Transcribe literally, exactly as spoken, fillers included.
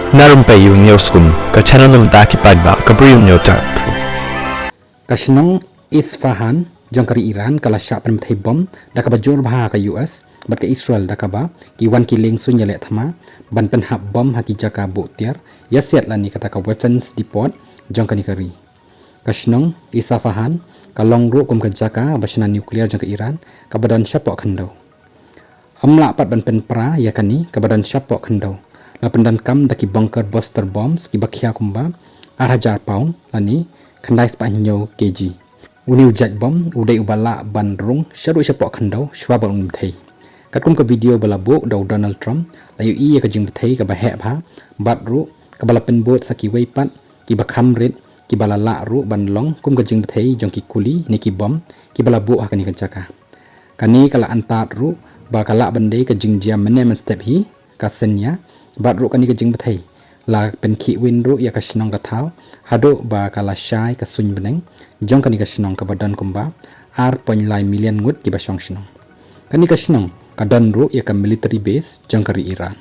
Na Rympei U News Kum, ka channel na bynta ki paidbah ka Bri U News Tap. Ka shnong Isfahan jong ka ri Iran ka la shah pynbthei bom da kaba jur bha ha ka U S bad ka Israel da kaba ki wan ki lieng suiñ ïaleh thma ban pynhap bom ha ki jaka buh tiar ïasiat lane kata ka weapons depot jong kane ka ri. Ka shnong Isfahan ka long ruh kum ka jaka ba shna nuclear jong ka Iran kaba don shapoh khyndew. Ym lah pat ban pynpra ïa kane kaba don shapoh khyndew. La pyndonkam da ki bunker buster bombs kiba khia kumba ar hajar pound lane khyndai spah hynñiew kg. Une u jait bom u dei uba lah ban rung shaduh shapoh khyndew shwa ban un bthei. Katkum ka video ba la buh da u Donald Trump, la ïohi ïa ka jingbthei kaba heh bha bad ruh kaba la pynbud sa kiwei pat kiba kham rit kiba la lah ruh ban long kum ka jingbthei jong ki kuli ne ki bom kiba la buh ha kane ka jaka. Kane ka la antad ruh ba ka lah ban dei ka jingjia mynne mynstep hi ka synñia bad ruh kane ka jingbthei la pynkhih win ruh ïa ka shnong ka thaw haduh ba ka la shai ka suiñ bneng jong kane ka shnong kaba don kumba ar point lai million ngut kiba shong shnong. Kane ka shnong ka don ruh ïa ka military base jong ka ri Iran.